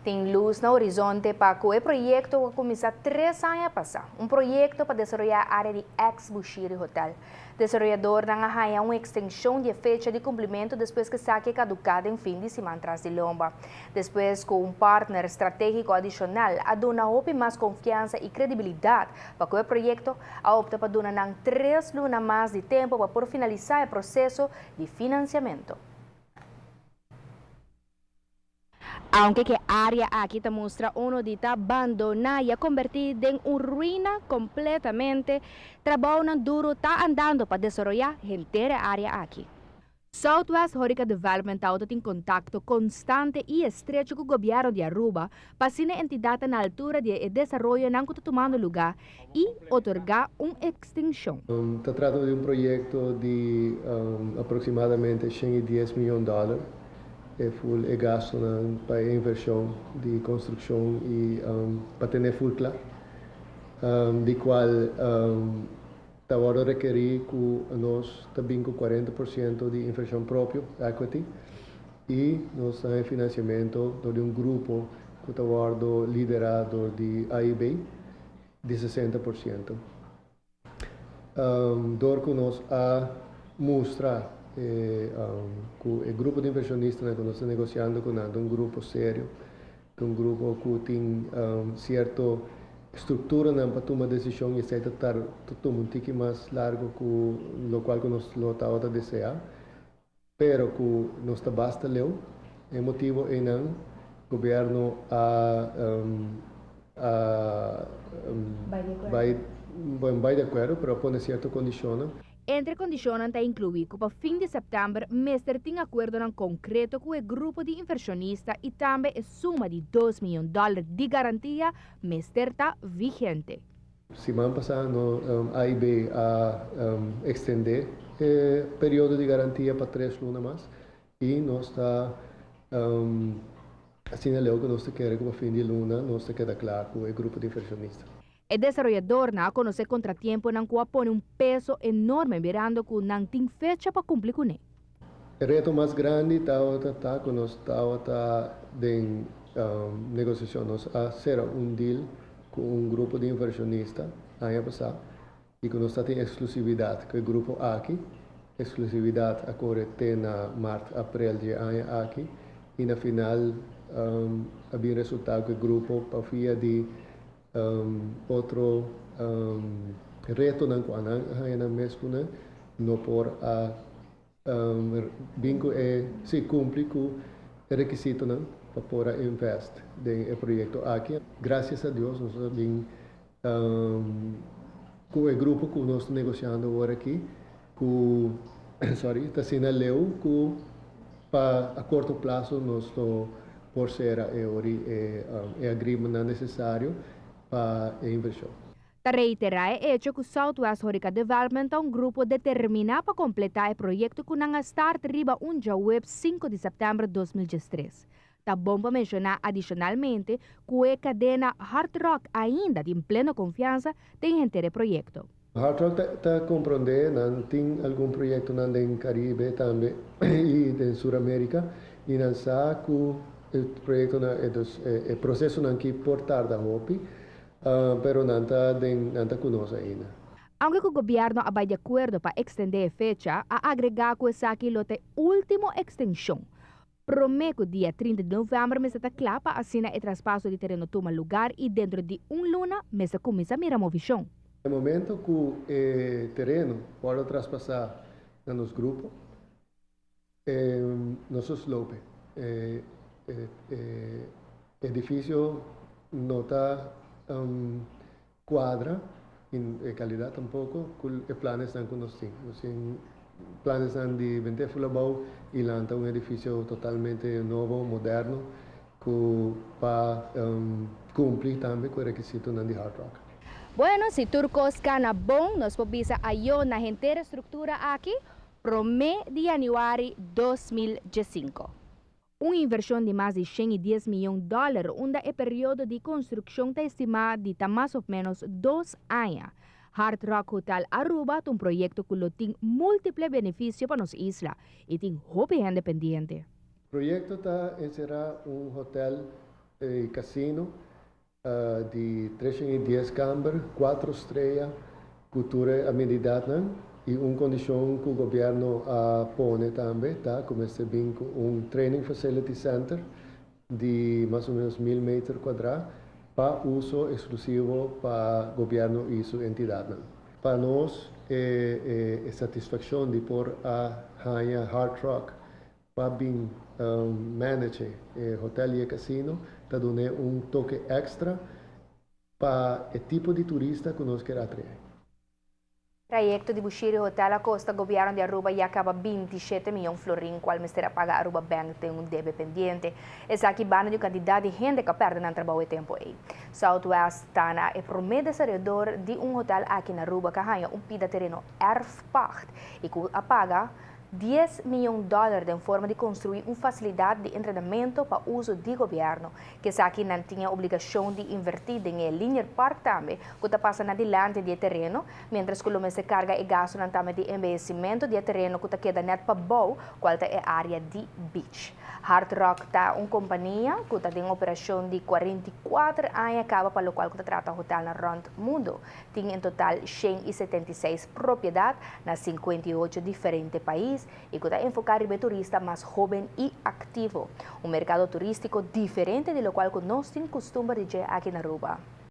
Tin luz na horizonte pa cu e proyecto cu a cuminsa 3 aña pasa. Un proyecto pa desaroya area di ex-Bushiri Hotel. Desaroyadornan a haya un extension di fecha di cumplimento despues cu esaki a caduca den fin di siman tras di lomba. Despues cu un partner strategico adicional a duna hopi mas confiansa y credibilidad pa cu e proyecto, a opta pa duna nan 3 luna mas di tempo pa por finalisa e proceso di financiamento. Aunke cu e area aki ta mustra uno di ta abandona y a converti den un ruina completamente, trabou duro ta andando pa desaroya henter e area aki. Southwest Horeca Development ta den contacto constante y estrecho cu gobierno di Aruba pa asina e entidad na altura di e desaroyo cu ta tumando luga y otorga un extension. Ta trata di un proyecto di aproximadamente 110 miyon di dollar. E full e gasto pa inversion di construccion y pa tene full cla. Di cual ta rekeri cu nos tambe cu 40% di inversion propio, equity, y nos tin financiamento di un grupo cu ta lidera di AIB di 60%. Dor cu nos a mustra cu e grupo di inversionista cu nos ta negociando cu un grupo serio, un grupo cu tin cierto structura pa tuma decision y esey ta tuma un tiki mas largo cu loke cu nos lo tabata desea, pero cu nos ta basta leu. E motibo ey nan gobierno a bay, bon, bay di acuerdo, pero pone cierto condicion. Entre condicion ta inclui cu pa fin di september mester tin acuerdo concreto cu e grupo di inversionista y tambe e suma di 2 miyon di dollar di garantia mester ta vigente. Siman pasa AIB a extende e periodo di garantia pa 3 luna mas y nos ta asina leu cu nos kier cu fin di luna nos ta keda cla cu e grupo di inversionista. E desaroyadornan a conoce contratiemponan cu a pone un peso enorme, mirando cu no tin fecha pa cumpli cu ne. E reto mas grandi ta cu nos tabata den negociacion, nos a cera un deal cu un grupo di inversionista aña pasa y cu nos tin exclusividad cu e grupo aki, exclusividad a core te na maart, april di e aña aki, y na final a bin resulta cu e grupo pa via di otro retonan cu nan a nan mes cu no por a bin cu e si cumpli cu e requisitonan pa por invest den e proyecto aki. Gracias a Dios nos a bin cu e grupo cu nos ta negociando awor aki, cu, sorry, ta asina leu cu pa a corto plaso nos por cera e agreement necesario pa e inversion. Ta reitera e hecho cu Southwest Horeca Development ta un grupo determina pa completa e proyecto cu nan a start riba un diahuebs 5 di september di 2013. Ta bon pa menciona adicionalmente cu e cadena Hard Rock ainda tin pleno confiansa den henter e proyecto. Hard Rock ta comprende, nan tin algun proyecto nan den Caribe tambe y den Sur America y nan sa cu e proyecto na e, e proceso nan cu por tarda hopi, pero nan ta den nan ta cu nos ainda. Aunke cu gobierno a bay di acuerdo pa extende e fecha, a agrega cu esaki lo ta e ultimo extension. Prome cu dia 30 di november mester ta cla pa asina e traspaso di tereno tuma luga y dentro di un luna mester cuminsa mira movecion. Na momento cu e tereno por traspasa na nos grupo, nos slope, edificio no ta cuadra den calidad tampoco cu e plannan cu nos tin. Nos tin plannan di bende full abou y lanta un edificio totalmente nobo, moderno, cu pa cumpli tambe cu e requisito di Hard Rock. Bueno, si tur cos cana bon, nos por bisa ayo na henter e structura aki, prome di januari 2015. Un inversion di mas di 110 miyon di dollar, unda e periodo di construccion ta estima di ta mas of menos 2 aña. Hard Rock Hotel Aruba ta un proyecto cu tin multiple beneficio pa nos isla y tin hopi hende pendiente. E proyecto ta encera un hotel. i kasino di 310 kamber, 4 strea, ku tur e amenidatnan i un kondishon ku gobièrnu a pone tambe ta ku mester bin ku un training facility center di mas o ménos 1000 meter kuadrá pa uso eksklusivo pa gobièrnu i su entidatnan. Pa nos e satisfakshon di por a haña Hard Rock pa bin manage e hotel i e kasino ta duna un toke èkstra pa e tipo di turista ku nos ke atraé. Trayekto di Bushiri Hotel a kosta gobièrnu di Aruba ya kaba 27 mion florin, kual mester a paga Aruba Bank den un debe pendiente. Esaki banda di kantidat di hende ku a pèrdè nan trabou e tempu ei. Southwest ta na e promé desaroyador di un hotel aki na Aruba ku a haña un pida tereno erfpacht i ku a paga 10 mion dòler den forma di konstruí un fasilidat di entrenamentu pa uso di gobièrnu. Ku esaki nan tin e obligashon di invertí den e Linear Park tambe, ku ta pasa na dilanti di e tereno, mientras ku lo mester karga e gastunan tambe di embeyesimentu di e tereno ku ta keda nèt pabou, kual ta e área di beach. Hard Rock ta un kompania ku ta den operashon di 44 aña kaba pa lokual ku ta trata hotelnan rònt mundu. Tin en total 176 propiedat na 58 diferente pais i ku ta enfoká riba turista mas hóben i aktivo. Un merkado turístiko diferente di lokual ku nos tin kustumber di aki na Aruba.